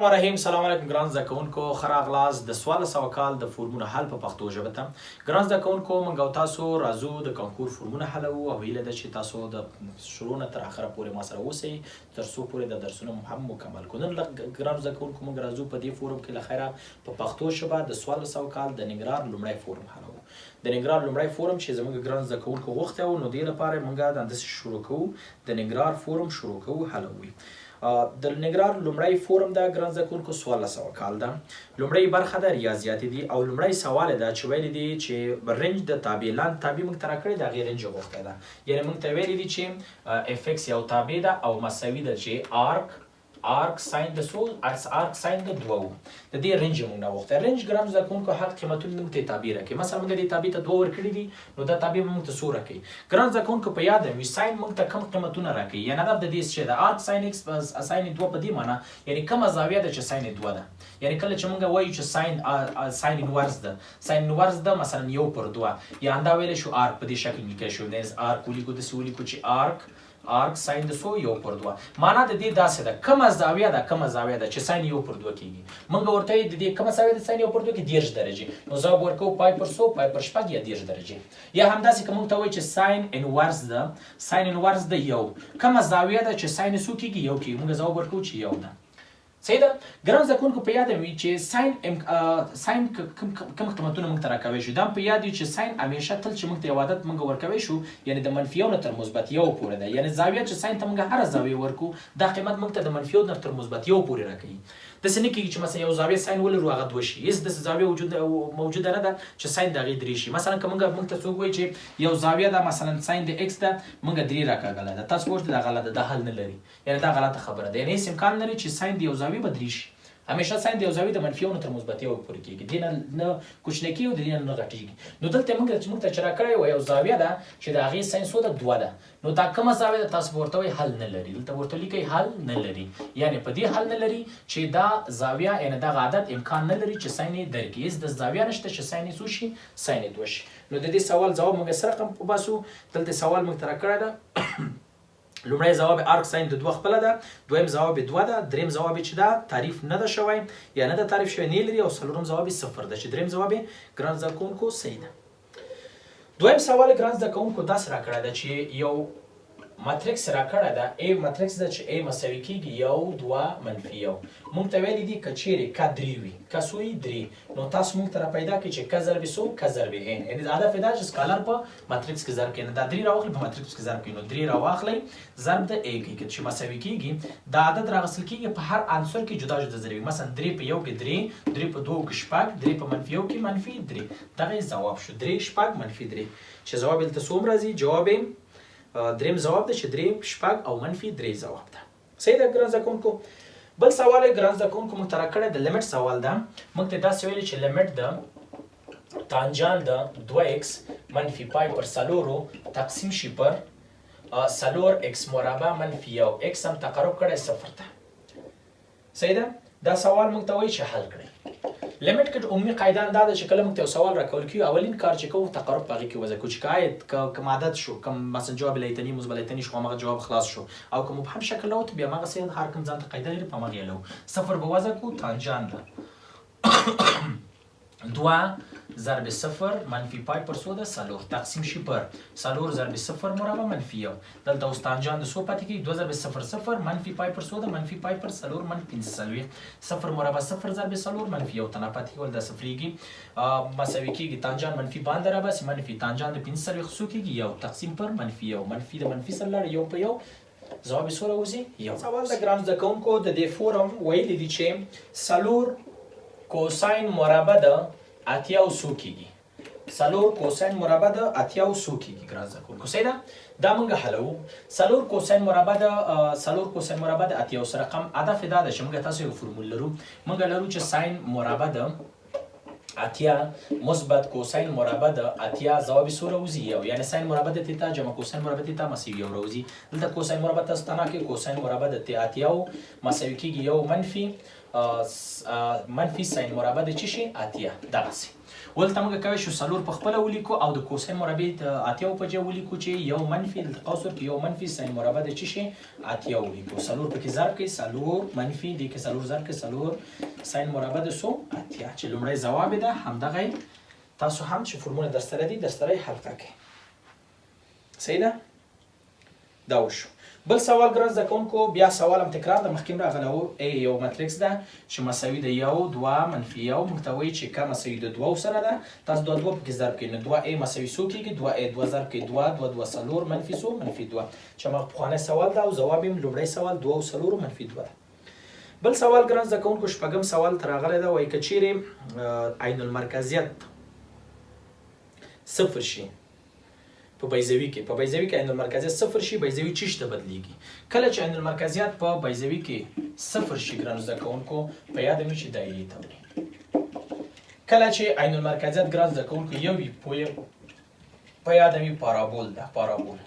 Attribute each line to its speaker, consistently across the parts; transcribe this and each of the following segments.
Speaker 1: رحیم سلام علیکم ګران زده کوونکو، ښه راغلاست د 1400 کال د فورمونو حل په پښتو ژبه ته. ګران زده کوونکو، موږ او تاسو راځو د کانکور فورمونه حلوو او هیله ده چې تاسو د شروع نه تر اخره پورې ما سره اوسئ تر څو پورې د درسونه هم مکمل کړو. نن ګران زده کوونکو، موږ راځو په دې فورم کې له خیره په پښتو ژبه د 1400 کال د ننګرهار لومړی فورم حلوو. د ننګرهار لومړی فورم چې زموږ ګران زده کوونکو غوښتی و، نو دې لپاره موږ همداسې شروع کوو، د ننګرهار فورم شروع کوو حلوي. د ننګرهار لومړی فورم ده ګران زده کوونکو، 1400 کال ده، لومړی برخه ده ریاضیات دي او لومړی سوال ده چې ویل دي چې رنج د تابع لاندې تابع موږ ته راکړې د هغې رنج غوښتی ده. یعنې موږ ته ویلي دي چې اف ایکس یو تابع ده او مساوي ده چې آرک ساین د څو آرک ساین د دوه وو، د دې رنج موږ نه غوښتی. رنج ګران زده کوونکو هغه قیمتونه موږ ته تابع راکوي. مثلا موږ دې تابع ته دوه ورکړي دي، نو دا تابع به موږ ته څو راکوي؟ ګران زده کوونکو، په یاد وي ساین موږ ته کم قیمتونه راکوي. یعنې هدف د دې څه ده؟ آرک ساین ایکس ساین دوه په دې معنی یعنې کومه زاویه ده چې ساین دوه ده. یعنې کله چې موږ وایو چې ساین انورس ده، ساین انورس ده مثلا یو پر دوه، یا همدا ویلی شو آرک په دې شکل لیکلی شو. آرک ولیکو، داسې ولیکو چې آرک ساین د څو یو پر دوه. معنا د دې داسې ده، کومه زاویه ده، کومه زاویه ده چې ساین یو پر دوه کېږي. موږ ورته د دې کومه زاویه ده ساین یو پر دوه کې 30 درجې، نو ځواب ورکوو پای پر څو، پای پر شپږ یا 30 درجې. یا همداسې که موږ ته وایي چې ساین انورس ده، ساین انورس ده یو، کومه زاویه ده چې ساین څو کېږي؟ یو کېږي، موږ ځواب ورکوو چې یو ده. صحیح ده ګران زده کوونکو، په یاد وي چې ساین کوم قیمتونه موږ ته راکوي شو. دا په یاد وي چې ساین همیشه تل چې موږ ته یو عدد موږ ورکوي شو، یعنې د منفي یو نه تر مثبت یو پورې ده. یعنې زاویه چې ساین ته موږ هره زاویه ورکو، دا قیمت موږ ته د منفي یو نه تر مثبت یو پورې راکوي. داسې نه کېږي چې مثلا یو زاویه ساین ولرو هغه دوه شي. هېڅ داسې زاویه موجوده نه ده چې ساین د هغې درې شي. مثلا که موږ ته څوک وایي چې یو زاویه ده مثلا ساین د ایکس ده، موږ درې راکاږله ده، تاسو ورته دا غلطه ده، دا حل نه لري، یعنې دا غلطه خبره ده. یعنې هېڅ امکان لري چې ساین د یو زاویې به درې شي. همیشه ساین د یو زاویې د منفي یو نه تر مثبت یو پورې کېږي، دې نه نه کوچنی کېږي او د دې نه نه غټېږي. نو دلته موږ چې موږ ته چې راکړی وه یو زاویه ده چې د هغې ساین څو ده؟ دوه ده. نو دا کومه زاویه ده؟ تاسو به ورته وایئ حل نه لري. دلته ورته لیکئ حل نه لري، یعنې په دې حل نه لري چې دا زاویه یعنې دغه عدد امکان نه لري چې ساین یې درکړي. هېڅ د زاویه نشته چې ساین یې څو شي؟ ساین یې دوه شي. نو د دې سوال ځواب موږ سره رقم وباسو. دلته سوال موږ ته راکړی ده، لومړی ځواب آرک ساین د دوه خپله ده، دویم ځواب یې دوه ده، دریم ځواب یې چې دا تعریف نه ده شوی یا نه ده تعریف شوی نه لري، او څلورم ځواب یې صفر ده چې دریم ځواب یې ګران زده کوونکو صحیح ده. دویم سوال ګران زده کوونکو داسې راکړی ده چې یو ماتریکس راکړی ده، ای ماتریکس ده چې ای مساوي کېږي یو دوه منفي یو. موږ ته ویلي دي که چیرې که درې وي، که څو وي؟ درې، نو تاسو موږ ته را پیدا کړئ چې که ضرب څو، که ضرب ان. یعنې هدف یې دا چې سکالر په ماتریکس کې ضرب کړئ. نو دا درې راواخلئ په ماتریکس کې ضرب کړئ، نو درې راواخلئ ضرب د ا کېږي چې مساوي کېږي. دا عدد راغستل کېږي په هر عنصر کې جدا جدا ضربي. مثلا درې په یو کې درې، درې په دوو کې شپږ، درې په منفي یو کې منفي درې. دغه یې ځواب شو، درې شپږ منفي درې، چې ځواب یې دلته څومره راځي؟ جواب یې دریم ځواب ده چې درې شپږ او منفي درې ځواب ده. صحیح ده ګران زده کوونکو. بل سوال ګران زده کوونکو موږ ته راکړی د لیمټ سوال ده. موږ ته داسې ویلي چې لیمټ د تانجان د دوه ایکس منفي پای پر څلورو تقسیم شي پر څلور ایکس مربع منفي یو، ایکس هم تقرب کړی صفر ته. صحیح ده. دا سوال موږ ته وایي چې حل کړئ. لیمټ کې عمومي قاعده دا ده چې کله موږ ته یو سوال راکول کیږي، اولین کار چې کوو تقرب په هغې کې وضع کوو چې که عاید که کوم عدد شو، کوم مثلا جواب لیتني مثبت لیتني شو، هماغه جواب خلاص شو، او که مبهم شکل راوت بیا هماغسې هر کوم ځان ته قاعده لري په هماغې یې لو. صفر به وضع کوو، تانجان ده دوه ضرب صفر منفي پای پر څو ده؟ څلور، تقسیم شي پر څلور ضرب صفر مربع منفي یو. دلته اوس تانجان د څو پاتې کېږي؟ دوه ضرب صفر صفر منفي پای پر څو ده؟ منفي پای پر څلور منفي 45. صفر مربع صفر ضرب څلور منفي یو تنه پاتې کېږي، ول دا صفرېږي، مساوي کېږي تانجان منفي باندې راباسي، منفي تانجان د 45 څو کېږي؟ یو، تقسیم پر منفي یو، منفي د منفي سره لاړ یو په یو، ځواب یې څو راوځي؟ یو. سوال د ګران زده کوونکو د دې فورم ویلي دي چې څلور کوساین مربع د اتیاو څو کېږي؟ څلور کوساین مربع د اتیاو څو کېږي ګران زده کوونکو؟ صحیح ده. دا موږ حلوو. څلور کوساین مربع د څلور کوساین مربع د اتیاو سره رقم. هدف یې دا ده چې موږ تاسو یو فرمول لرو، موږ لرو چې ساین مربع د اتیا مثبت کوساین مربع د اتیا ځواب یې څو راوځي؟ یو. یعنې ساین مربع د تیتا جمع کوساین مربع تیتا مساوي یو راوځي. دلته کوساین مربع تاسو ته نه کې کوساین مربع د اتیاو مساوي کېږي یو منفي منفي ساین مربع د چی شي 80 دغسې. ولته موږ کوی شو څلور په خپله ولیکو او د کوسین مربع د 80 په ځای ولیکو چې یو منفي دلته قوس ورکړو، یو منفي ساین مربع د چی شي 80 ولیکو، څلور پکې ضرب کړئ، څلور منفي دې کې څلور ضرب کړئ، څلور ساین مربع د څو 80 چې لومړی ځواب یې ده. همدغه تاسو هم چې فرمونه درسره دي درسره یې حل کړئ. صحیح ده؟ دا وشو. بل سوال ګران زده کوونکو، بیا سوال هم تکرار د مخکې راغلی و. ای یو ماتریکس ده چې مساوي د یو دوه منفي یو، موږ ته وایي چې که مساوي د دوو سره ده، تاسو دوه دوه پکې ضرب کړئ، نو دوه ای مساوي څو کېږي؟ دوه ای دوه ضرب کړئ، دوه دوه دوه څلور منفي څو؟ منفي دوه، چې هماغه پخوانی سوال ده او ځواب یې لومړی سوال دوه او څلور منفي دوه ده. بل سوال ګران زده کوونکو شپږم سوال ته راغلی ده، وایي که چیرې عین المرکزیت صفر شي په بیضوي کې، په بیضوي کې عین المرکزیت صفر شي، بیضوي چیش ته بدلیږي؟ کله چې عین المرکزیت په بیضوي کې صفر شي ګرانو زده کوونکو په یاد مې چې دایرې ته وړي. کله چې عین المرکزیت ګران زده کوونکو یو وي په یاد مې پارابول ده، پارابول.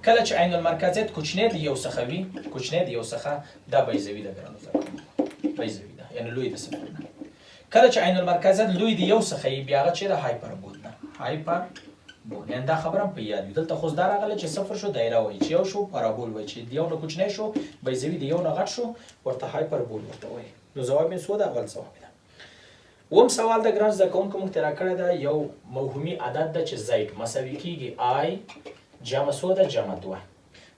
Speaker 1: کله چې عین المرکزیت کوچنی د یو څخه وي، کوچنی د یو څخه، دا بیضوي ده ګرانو زده کوونکو، بیضوي ده، یعنی لوی د صفر نه. کله چې عین المرکزیت لوی د یو څخه وي، بیا هغه چې ده هایپربول ده، هایپربول. یعنی دا خبره هم په یاد وي. دلته خو دا راغله چې صفر شو دایره وایي، چې یو شو پارابول وایي، چې د یو نه کوچنی شو بیضوي، د یو نه غټ شو ورته هایپربول ورته وایي. نو ځواب یې څو ده؟ اول ځواب ده. اووم سوال د ګران زده کوونکو موږ ته راکړی ده، یو موهومي عدد ده چې زایډ مساوي کېږي آی جمع څو ده؟ جمع دوه،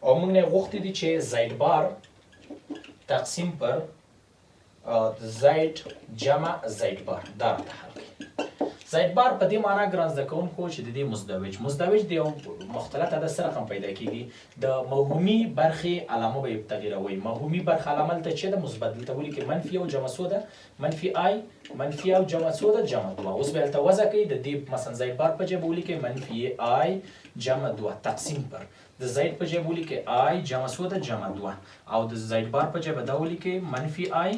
Speaker 1: او موږ نه یې غوښتي دي چې زایډ بار تقسیم پر زایډ جمع زایډ بار، دا راته حل کړئ. زایډ بار په دې معنا ګران زده کوونکو چې د دې مزدوج، مزدوج د یو مختلط عدد سره رقم پیدا کېږي، د موهومي برخې علامه به یې تغییروي. موهومي برخه علامه دلته چې ده مثبت، دلته ولیکئ منفي یو جمع څو ده؟ منفي آی منفي یو جمع څو ده؟ جمع دوه. اوس به هلته وضع کوي د دې مثلا زایډ بار په ځای به ولیکئ منفي آی جمع دوه تقسیم پر د زایډ په ځای به ولیکئ آی جمع څو ده؟ جمع دوه، او د زایډ بار په ځای به دا ولیکئ منفي آی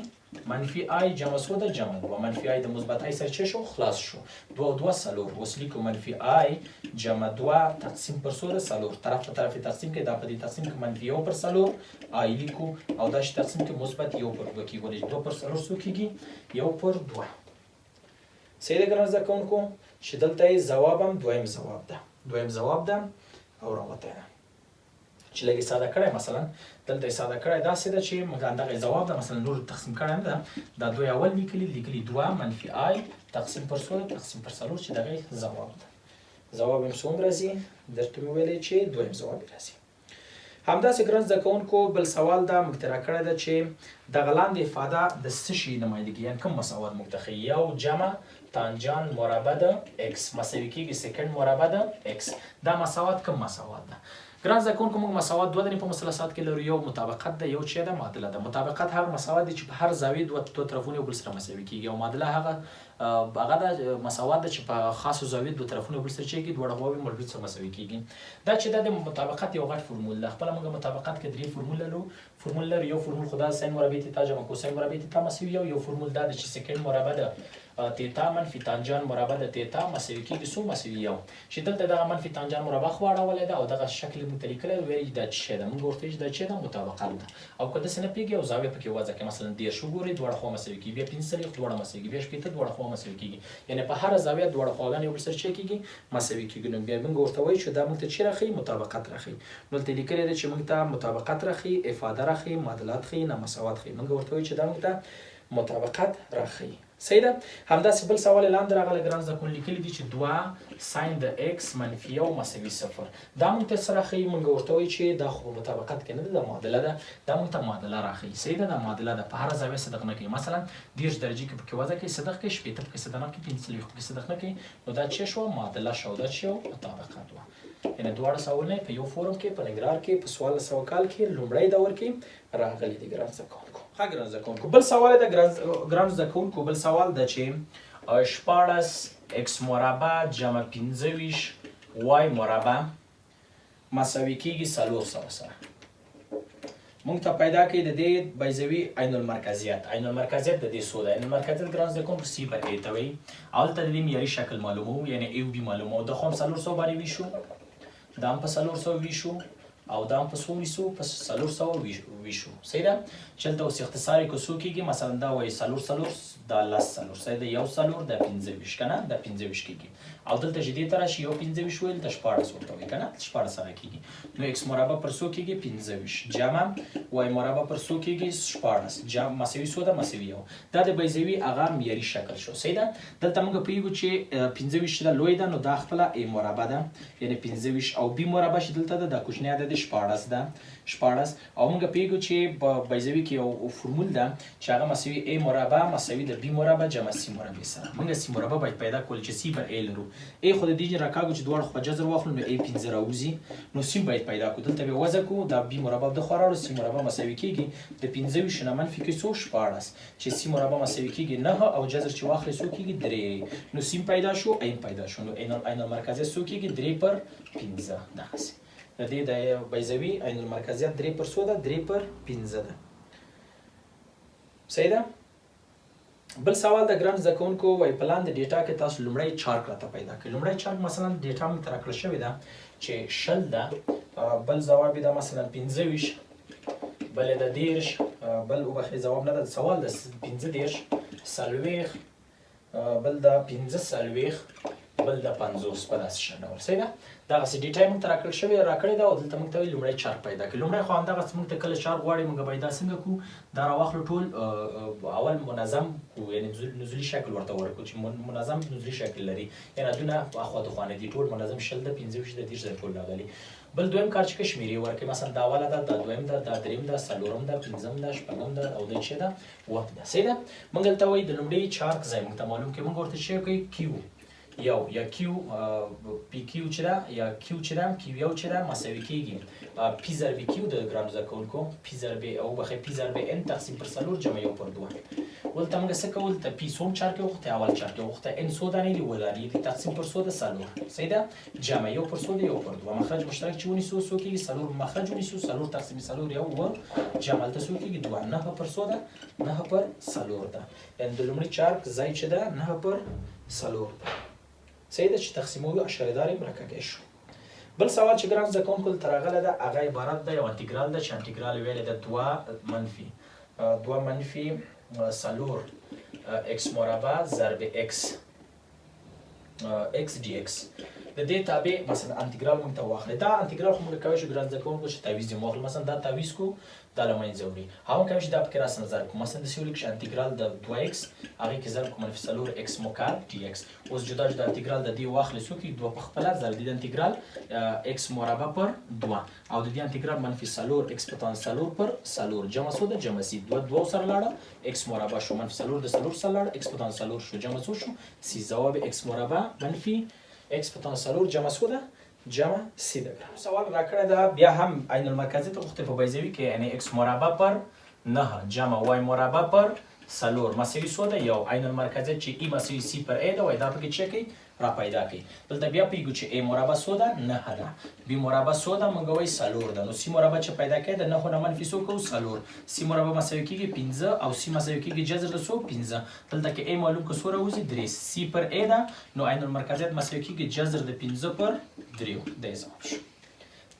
Speaker 1: منفي آی جمع څو ده؟ جمع دوه. منفي آی د مثبت آی سره چې شو؟ خلاص شو، دوه او دوه څلور. اوس لیکو منفي آی جمع دوه تقسیم پر څو ده؟ څلور. طرف په طرف یې تقسیم کړئ، دا په دې تقسیم کې منفي یو پر څلور آی لیکو، او دا چې تقسیم کې مثبت یو پر دوه کېږي، ولې دوه پر څلور څو کېږي؟ یو پر دوه. صحیح ده ګرانو زده کوونکو؟ چې دلته یې ځواب هم دویم ځواب ده، دویم ځواب ده او راوتی ده. چې لږ یې ساده کړی، مثلا دلته یې ساده کړی داسې ده چې موږ همدغه یې ځواب ده، مثلا نور تقسیم کړی نه ده، دا دوه یې اول لیکلي، لیکلي دوه منفي آی تقسیم پر څو ده؟ تقسیم پر څلور، چې دغه یې ځواب ده. ځواب یې څومره راځي؟ درته مې ویلې چې دویم ځواب یې راځي. همداسې ګران زده کوونکو بل سوال ده موږ ته راکړی ده چې دغه لاندې افاده د څه شي نمایندګي، یعنې کوم مساوات موږ ته ښیي؟ یو جمع تانجان مربع د ایکس مساوي کېږي سیکنډ مربع د ایکس، دا مساوات کوم مساوات ده؟ ګران زده کوونکو موږ مساوات دوه درې په مثلثات کې لرو، یو مطابقت ده، یو چې ده معادله ده. مطابقت هغه مساوات دی چې په هر زاویې دوه طرفونه یو بل سره مساوي کېږي، او معادله هغه ده مساوات ده چې په خاصو زاویو دوه طرفونه یو بل سره چېږي، دواړه خواوې مو بل سره مساوي کېږي. دا چې دا د مطابقت یو غټ فرمول ده. خپله موږ مطابقت کې درې فرمول لرو، فرمول لرو. یو فرمول خو دا ساین مربع تیتا جمع کوساین مربع تیتا مساوي یو، یو فرمول دا دی چې سیکنډ مربع ده تیتا منفي تانجان مربع د تیتا مساوي کېږي څو؟ مساوي یو. چې دلته دغه منفي تانجان مربع خو اړولی ده او دغه شکل یې موږ ته لیکلی دی، ویلي چې دا څه شی ده؟ موږ ورته ویل چې دا څه ده؟ مطابقت ده. او که داسې نه پوهېږي او زاویه پکې وضع کړي، مثلا 30 وګورئ دواړه خوا مساوي کېږي، بیا 45 دواړه مساوي کېږي، بیا 60 دواړه خوا مساوي کېږي، یعنې په هره زاویه دواړه خواګانې یو بل سره څه کېږي؟ مساوي کېږي. نو بیا موږ ورته وایو چې دا موږ ته څه راښیي؟ مطابقت راښیي. نو دلته لیکلی دی چې موږ ته مطابقت راښیي، افاده راښیي، معادلات ښیي، نامساوات ښیي. موږ ورته وایو چې دا موږ ته مطابقت راښیي. صحیح ده؟ همداسې بل سوال یې لاندې راغلی ګران زده کوونکو، لیکلي دي چې دوه ساین د ایکس منفي یو مساوي صفر. دا موږ ته څه راښیي؟ موږ ورته وایو چې دا خو په مطابقت کې نه ده، دا معادله ده، دا موږ ته معادله راښیي. صحیح ده؟ دا معادله ده، په هره زاویه صدق نه کوي. مثلا 30 درجې کې پکې وضع کوي صدق کوي، 60 پکې صدق نه کوي، 45 پکې صدق نه کوي، نو دا چې شوه معادله شوه، دا چې یو مطابقت وه. یعنې دواړه سوالونه په یو فورم کې په ننګرهار کې په 1400 کال کې لومړی دور کې راغلي دي ګران زده کوونکو. ښه ګران زده کوونکو بل سوال ده ګران زده کوونکو بل سوال ده چې 16 ایکس مربع جمع 25 وای مربع مساوي کېږي 400 سره. موږ ته پیدا کړئ د دې بیضوي عین المرکزیت. عین المرکزیت د دې څو ده؟ عین المرکزیت ګران زده کوونکو سی بر ای ته وایي. او دلته د دې معیاري شکل معلوموو، یعنې ای او بي معلوموو. دا خو هم 400 باندې ویشو، دا هم په 400 ویشو، او دا هم په څو ویسو؟ په 400 ویشو، صحیح ده؟ چې دلته اوس اختصار یې که څو کېږي، مثلا دا وایي څلور څلور دا لس څلور، صحیح ده؟ یو څلور دا 25 که نه، دا 25 کېږي. او دلته چې دې ته راشي یو 25 ویل ته 16 ورته وایي که نه، 16 هغه کېږي. نو ایکس مربع پر څو کېږي؟ 25 جمع وای مربع پر څو کېږي؟ 16 جمع مساوي څو ده؟ مساوي یو. دا د بیضوي هغه معیاري شکل شو، صحیح ده؟ دلته موږ پوهېږو چې 25 چې ده لوی ده، نو دا خپله ای مربع ده، یعنې 25، او بي مربع چې دلته ده دا کوچنی عدد 16 ده، 16. او موږ پوهېږو چې په بیضوي کې یو فرمول ده چې هغه مساوي ای مربع مساوي د بي مربع جمع سي مربع سره. موږ سي مربع باید پیدا کول چې سي پر ای لرو، ای خو د دې نه راکاږو چې دواړو خوا جذر واخلو نو ای 5 راوځي، نو سي باید پیدا کړو. دلته بیا وضع کړو، دا بي مربع د خوا راوړو، سي مربع مساوي کېږي د 25 نه منفي کې څو؟ 16، چې سي مربع مساوي کېږي 9 او جذر چې واخلې څو کېږي؟ 3. نو سیم پیدا شو، عین پیدا شو، نو عین المرکزیت څو کېږي؟ 3 پر 5. دغسې د دې د بیضوي عین المرکزیت 3 پر څو ده؟ 3 پر 5 ده، صحیح ده؟ بل سوال د ګران زده کوونکو وایي په لاندې data کې تاسو لومړی چارک راته پیدا کړئ. لومړی چارک مثلا data موږ ته راکړل شوې ده چې 20 ده، بل ځواب یې ده مثلا 25، بل یې ده 30، بل وبخښئ ځواب نه ده، سوال ده 35، 40، بل ده 45، بل ده 50، په داسې شان ډول، صحیح ده؟ دغسې data یې موږ ته راکړل شوې راکړې ده او دلته موږ ته وایي لومړی چارک پیدا کړي. لومړی خو همدغسې موږ ته کله چارک غواړي موږ باید دا څنګه کړو؟ دا راواخلو ټول اول منظم کړو، یعنې نزولي شکل ورته ورکړو چې منظم نزولي شکل لري، یعنې عددونه اخوا دخوا نه دي، ټول منظم 20 ده، 25 ده، 30 ده، ټول راغلي. بل دویم کار چې که شمېرې ورکړي، مثلا دا اوله ده، دا دویم ده، دا دریم ده، څلورم ده، پنځم ده، شپږم ده، او دا چې ده اووم ده، صحیح ده؟ موږ دلته وایي د لومړي چارک ځای موږ ته معلوم کړي، موږ ورته چې کوي کیو یو یا کیو پی کیو چې ده یا کیو چې ده، کیو یو چې ده مساوي کېږي پی ضرب کیو د ګرانو زده کوونکو، پی ضرب او بخښئ پی ضرب ان تقسیم پر څلور جمع یو پر دوه. دلته موږ څه کوو؟ دلته پی څوم چارک یې وغوښتی؟ اول چارک یې وغوښتی. ان څو دانې دي؟ اووه دانې دي، تقسیم پر څو ده؟ څلور، صحیح ده؟ جمع یو پر څو ده؟ یو پر دوه. مخرج مشترک چې ونیسو څو کېږي؟ څلور مخرج ونیسو، څلور تقسیم څلور یو اووه، جمع هلته څو کېږي؟ دوه، نهه پر څو ده؟ نهه پر څلور ده. یعنې د لومړي چارک ځای چې ده نهه پر څلور ده، صحیح ده؟ چې تقسیموو اعشاریه دار یې مرککې شو. بل سوال چې ګران زده کوونکو دلته راغلی ده هغه عبارت ده یو انتیګرال ده چې انتیګرال یې ویلی ده دوه منفي دوه منفي څلور ایکس مربع ضرب ایکس ایکس ډي ایکس. د دې تابع مثلا انتیګرال موږ ته واخلئ. دا انتیګرال خو موږ کولی شو ګران زده کوونکو چې تعویض یې واخلو، مثلا دا تعویض کو دا له منځه وړي، هغه کولی شي دا پکې راسره ضرب کړو، مثلا داسې ولیکو چې انتیګرال د دوه ایکس هغې کې ضرب کړو منفي څلور ایکس مکعب ډي ایکس. اوس جدا جدا انتیګرال د دې واخلئ څو کېږي؟ دوه په خپله ضرب د دې انتیګرال ایکس مربع پر دوه او د دې انتیګرال منفي څلور ایکس په توان څلور پر څلور جمع څو ده؟ جمع سي. دوه دوه سره لاړه ایکس مربع شو، منفي څلور د څلور سره لاړه ایکس په توان څلور شو، جمع څو شو؟ سي. ځواب ایکس مربع منفي ایکس په توان څلور جمع څو ده؟ جمع سی ده. سوال راکړی ده بیا هم عین المرکزي ته غوښتي په بیضوي کې، یعنې ایکس مربع پر نهه جمع وای مربع پر څلور مساوي څو ده؟ یو. عین المرکزیت چې ای مساوي سی پر ای ده، وای دا پکې څه کوي؟ را پیدا کوي. دلته بیا پوهېږو چې ای مربع څو ده؟ نهه ده. بی مربع څو ده؟ موږ وایي څلور ده. نو سی مربع چې پیدا کوي د نهو نه منفي څو کوو؟ څلور. سی مربع مساوي کېږي پنځه او سی مساوي کېږي جذر د څو؟ پنځه. دلته کې ای معلوم که څو راوځي؟ درې. سی پر ای ده، نو عین المرکزیت مساوي کېږي جذر د پنځه پر دریو. دی ځواب شو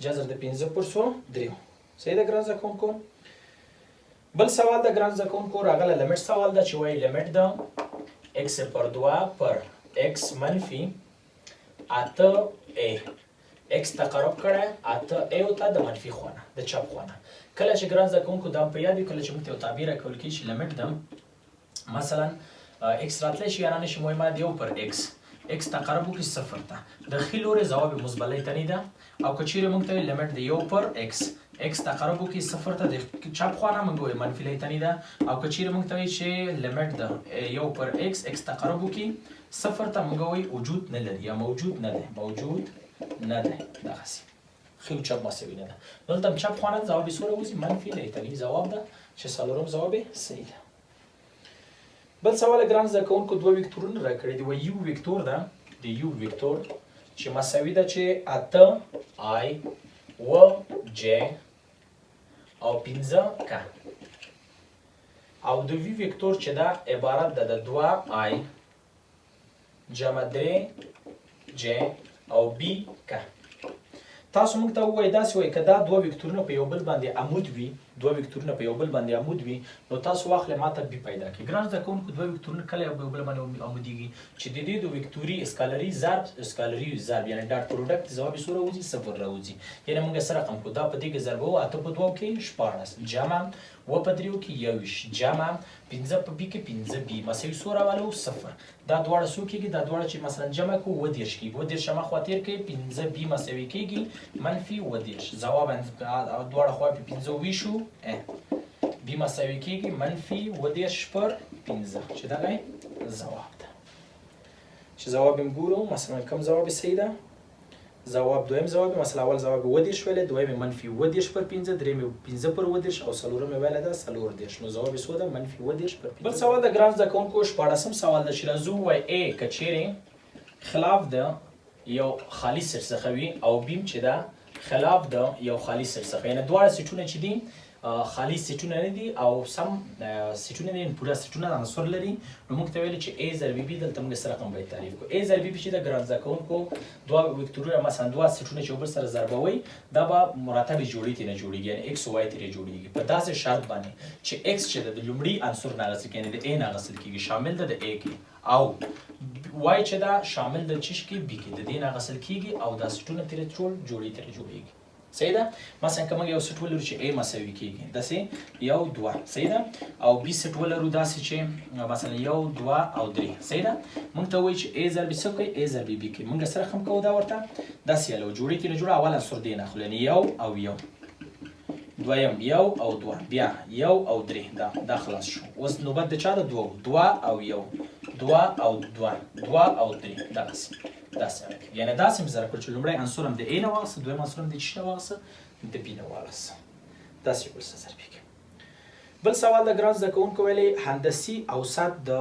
Speaker 1: جذر د پنځه پر څو؟ دریو. صحیح ده ګران زده کوونکو؟ بل سوال د ګران زده کوونکو راغلی limit سوال ده چې وایي limit د ایکس پر دوه پر ایکس منفي اته ای ایکس تقرب کړی اته ای ته د منفي خوا نه د چپ خوا نه. کله چې ګران زده کوونکو دا په یاد وي، کله چې موږ ته یو تعبیر راکول کېږي چې limit د مثلا ایکس راتلی شي یا نه شي، مهمه ده یو پر ایکس، ایکس تقرب وکړي صفر ته، د ښي لوري ځواب یې مثبلۍ ته نه ده. او که چیرې موږ ته وایي limit د یو پر ایکس، ایکس تقرب وکړي صفر ته د چپ خوا نه، موږ وایو منفي لۍ ته نه ده. او که چیرې موږ ته وایي چې limit د یو پر ایکس، ایکس تقرب وکړي صفر ته، موږ وایو وجود نه لري یا موجود نه دی، موجود نه دی. دغسې ښي او چپ مساوي نه ده. دلته هم چپ خوا نه ځواب یې څو راوځي؟ منفي لۍ ته نه ځواب ده چې څلورم ځواب یې صحیح ده. بل سوال ګران زده کوونکو دوه وکتورونه راکړي دي. وایي یو وکتور ده، د یو وکتور چې مساوي ده چې اته آی اووه جې او پنځه ک، او د وی وکتور چې ده عبارت ده د دوه آی جمع درې جې او بی ک. تاسو موږ ته ووایئ، داسې وایئ که دا دوه وکتورونه په یو بل باندې عمود وي، دوه وکتورونه په یو بل باندې عمود وي، نو تاسو واخلئ ماته بي پیدا کړئ. ګران زده کوونکو، دوه وکتورونه کله یو بل باندې عمودیږي؟ چې د دې د وکتوري اسکالري ضرب اسکالري ضرب، یعنی ډاټ پروډکټ ځواب یې څو راوځي؟ صفر راوځي. یعنی موږ څه رقم کو؟ دا په دې کې ضربوو، اته په دوو کې 16 جمع اووه په دریو کې 21 جمع پنځه په بي کې پنځه بي مساوي څو راولو؟ صفر. دا دواړه څو کېږي؟ دا دواړه چې مثلا جمع کو 37 کېږي، 37 مخ خوا تېر کړئ، پنځه بي مساوي کېږي منفي 37. ځواب دواړه خوا په پنځه وویشو، بي مساوي کېږي منفي 37 پر پنځه، چې دغه ځواب ده. چې ځواب یې ګورو، مثلا کوم ځواب یې صحیح ده؟ ځواب دویم ځواب یې، مثلا اول ځواب یې 37 ویلی، دویم یې منفي 37 پر پنځه، دریم یې پنځه پر 37 او څلورم یې ویلی ده 34. نو ځواب یې څو ده؟ منفي 37 پر پنځه. بل سوال د ګران زده کوونکو شپاړسم سوال ده چې راځو وایي ای که چیرې خلاف د یو خالي سیټ څخه وي او بیم چې ده خلاف د یو خالي سیټ څخه، یعنی دواړه سیټونه چې دي خالي سیټونه نه دي او سم سیټونه دي، پوره سیټونه عنصر لري، نو موږ ته ویل چې A ضرب B دلته موږ سره رقم باید تعریف کړو. A ضرب B چې د ګران زده کوونکو دوه وکتورونه مثلا دوه سیټونه چې بل سره ضربوي، دا به مرتبې جوړې ترې نه جوړیږي، یعنی x او y ترې جوړیږي، په داسې شرط باندې چې x چې د لومړي عنصر نه اخیستل کېږي، یعنی د A نه اخیستل کېږي، شامل ده د A کې، او y چې ده شامل ده چش کې؟ B کې، د دې نه اخیستل کېږي او دا سیټونه ترې ټول جوړې ترې جوړیږي. صحیح ده؟ مثلا که موږ یو سیټ ولرو چې A مساوي کېږي داسې یو دوه، صحیح ده، او B سیټ ولرو داسې چې مثلا یو دوه او درې، صحیح ده، موږ ته وایي چې A ضرب څه کوي؟ A ضرب B کوي. موږ سره رقم کوو دا ورته داسې یلو جوړې ترې جوړه، اول عنصر دې نه اخلو، یعنی یو او یو، دویم یو او دوه، بیا یو او درې، دا خلاص شو. اوس نوبت د چا ده؟ دوه، دوه او یو، دوه او دوه، دوه او درې، دغسې داسې راکړي. یعنی داسې مې زده کړل چې لومړی عنصر هم د A نه واخیسته، دویم عنصر هم د چ نه واخیسته؟ د B نه واخیسته، داسې بل څه ضربېږي. بل سوال د ګران زده کوونکو ویلې هندسي اوسط د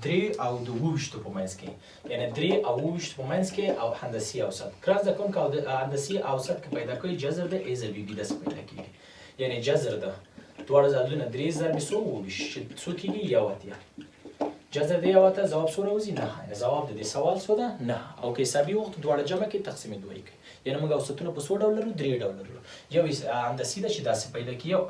Speaker 1: درې او د 27 په منځ کې، یعنی درې او 27 په منځ کې او هندسي اوسط. ګران زده کوونکو، او د هندسي اوسط که پیدا کوي جذر د A ضرب B داسې پیدا کېږي، یعنی جذر د دواړه عددونه درې ضرب څو؟ 27، چې څو کېږي؟ 81. جذر د 81 ځواب څو راوځي؟ نهه. یعنی ځواب د دې سوال څو ده؟ نهه. او که حسابي وخت دواړه جمع کړي تقسیم دوه یې کوي. یعنی موږ اوسطونه په څو ډول لرو؟ درې ډول لرو. یو هندسي ده چې داسې پیدا کېږي، یو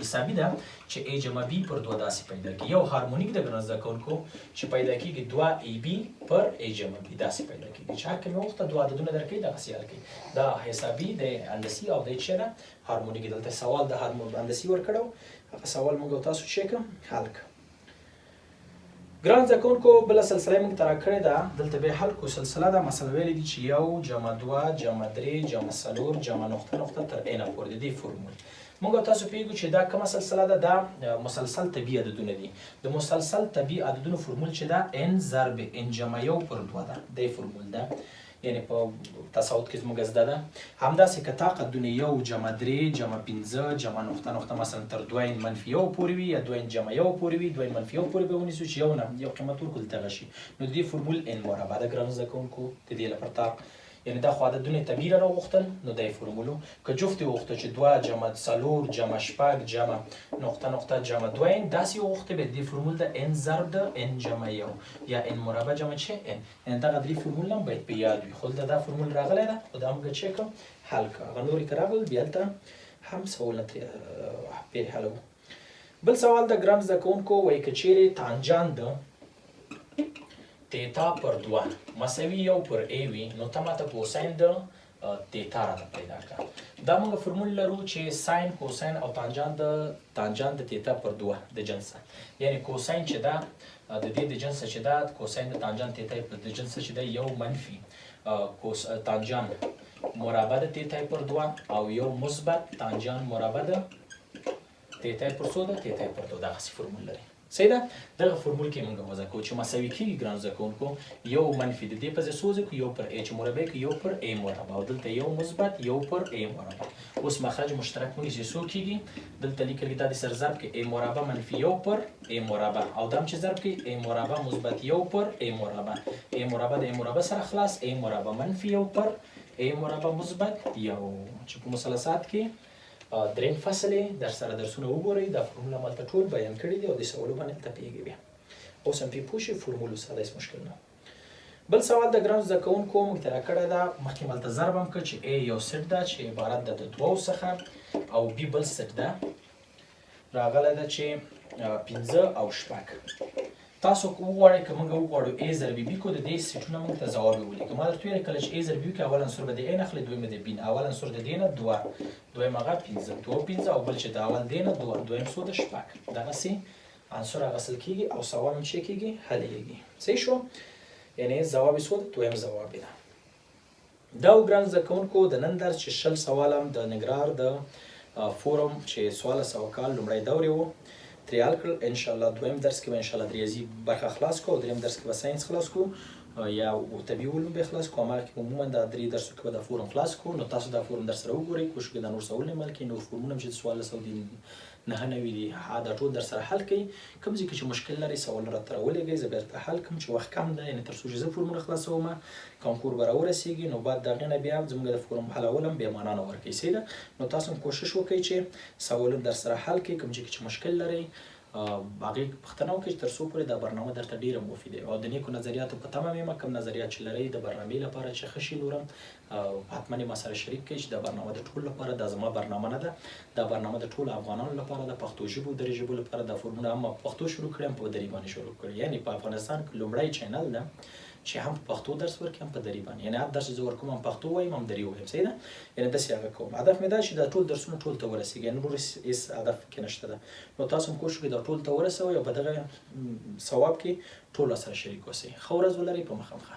Speaker 1: حسابي ده چې A جمع B پر دوه داسې پیدا کېږي، یو هارمونیک ده ګران زده کوونکو چې پیدا کېږي دوه A B پر A جمع B داسې پیدا کېږي، چې هر کوم وخت دوه عددونه درکوي دغسې حل کوي. دا حسابي د هندسي او د چې ده هارمونیک. دلته سوال د هندسي ورکړو، هغه سوال موږ تاسو چې کوم حل کړو. ګران زده کوونکو، بله سلسله موږ ته راکړې ده، دلته به حل کو. سلسله ده مثلا ویلې دي چې یو جمع دوه جمع درې جمع څلور جمع نقطه نقطه تر n پورې، د دې فورمول موږ تاسو پوهېږو چې دا کومه سلسله ده؟ دا مسلسل طبیعي عددونه دي. د مسلسل طبیعي عددونو فورمول چې ده n ضرب n جمع یو پر دوه ده، دی فورمول ده، یعنی په تصاعد کې زموږ زده ده. همداسې که طاق عددونه یو جمع درې جمع پنځه جمع نقطه نقطه مثلا تر دوه n منفي یو پورې وي یا دوه n جمع یو پورې وي، دوه n منفي یو پورې به ونیسو چې یو نه یو قیمت ورکړو دلته هغه شي، نو د دې فورمول n مربع ده. ګرانو زده کوونکو، د دې لپاره طاق یعنی دا خو عددونه طبیعي را وغوښتل، نو دا یې فورمول و. که جفت یې وغوښته چې دوه جمع څلور جمع شپږ جمع نقطه نقطه جمع دوه n داسې یې وغوښته، بیا د دې فورمول ده n ضرب د n جمع یو یا n مربع جمع چې n، یعنی دغه درې فورمول هم باید په یاد وي. خو دلته دا فورمول راغلی ده، خو دا موږ چې کوم حل کړه، هغه نورې که راغلل بیا هلته هم سوالونه ترې پرې حلوو. بل سوال د ګران زده کوونکو وایي که چیرې تانجان د تیتا پر دوه مساوي یو پر ای وي، نو ته ماته کوساین د تیتا راته پیدا کړه. دا موږ فرمول لرو چې ساین، کوساین او تانجان د تانجان د تیتا پر دوه د جنسه، یعنی کوساین چې ده د دې د جنسه چې ده کوساین د تانجان تیتا د جنسه چې ده یو منفي کوس تانجان مربع د تیتا پر دوه او یو مثبت تانجان مربع د تیتا پر څو ده؟ تیتا پر دوه. دغسې فرمول لري. صحیح ده؟ دغه فرمول کې موږ وضع کوو چې مساوي کېږي ګرانو زده کوونکو یو منفي د دې په ځای څو ځای یو پر ای چې مربع کې یو پر ای مربع او دلته یو مثبت یو پر ای مربع. اوس مخرج مشترک ونیسي څو کېږي؟ دلته لیکل دا د سر ضرب کې ای مربع منفي یو پر ای مربع او دا هم چې ضرب کې ای مربع مثبت یو پر ای مربع، ای مربع د ای مربع سره خلاص، ای مربع منفي یو پر ای مربع مثبت یو. چې په مثلثات کې دریم فصل یې در سره درسونه وګورئ، دا فرمولونه مالته ټول بیان کړي دي او د سوالو باندې هلته پوهېږئ. بیا اوس هم پرې پوه شئ، فرمول ساده هېڅ مشکل نه. بل سوال د ګرانو زده کوونکو موږ ته راکړی ده، مخکې مې هلته ضرب هم کړ چې A یو سیټ ده چې عبارت ده د دوو څخه او B بل سیټ ده، راغلی ده چې 5 او 6. تاسو که وغواړئ، که موږ وغواړو A ضرب B کو، د دې سیټونه موږ ته ځواب یې ولیکه. ما درته ویل کله چې A ضرب B کې اول عنصر به د A نه اخلي، دویم به د B نه، اول عنصر د دې نه 2، دویم هغه 5، 2 5 او بل چې د اول دې نه 2، دویم څو ده 6. دغسې عنصر اخیستل کېږي او سوال هم چې کېږي حلېږي. صحیح شو؟ یعنې ځواب یې څو ده؟ دویم ځواب یې ده. دا و ګران زده کوونکو د نن درس چې 20 سوال هم د ننګرهار د فورم چې 1400 کال لومړی دورې و ترې حل کړل. ان شاء الله دویم درس کې به ان شاء الله د ریاضي برخه خلاص کړو او دریم درس کې به ساينس خلاص کړو یا طبیعي علوم به خلاص کړو. هماغه کې به عموما دا درې درسو کې به دا فورم خلاص کړو. نو تاسو دا فورم در سره وګورئ، کوشش وکړئ دا نور سوالونه هم حل کړئ، نور فورمونه هم چې 1499 دي دا ټول در سره حل کړئ. کوم ځای کې چې مشکل لرئ سوالونه راته راولېږئ، زه بېرته حل کړم چې وخت کم ده، یعنې تر څو چې زه فورمونه خلاصوم کانکور به راورسېږي، نو بعد د هغې نه بیا زموږ د فورم حلول هم بې معنا نه ورکوي. صحیح ده؟ نو تاسو هم کوشش وکړئ چې سوالونه در سره حل کړئ، کوم ځای کې چې مشکل لرئ هغې پوښتنه وکړئ چې تر څو پورې دا برنامه درته ډېره مفیده او د نیکو نظریاتو په تمه یم. کوم نظریات چې لرئ د برنامې لپاره چې ښه شي نور هم حتما یې ما سره شریک کړئ چې دا برنامه د ټولو لپاره، دا زما برنامه نه ده، دا برنامه د ټولو افغانانو لپاره ده، پښتو ژبو دري ژبو لپاره. دا فورمونه هم په پښتو شروع کړي هم په دري باندې شروع کړي، یعنې په افغانستان کې لومړی چینل ده چې هم په پښتو درس ورکړي هم په دري باندې، یعنې هر درس چې زه ورکوم هم پښتو وایم هم دري وایم. صحیح ده؟ یعنې داسې هغه کوم. هدف مې دا چې دا ټول درسونه ټول ته ورسېږي، یعنې نور هېڅ هدف کې نشته ده. نو تاسو هم کوشش وکړئ دا ټول ته ورسوئ او په دغه ثواب کې ټول سره شریک اوسئ. ښه ورځ ولرئ، په مخه مو ښه.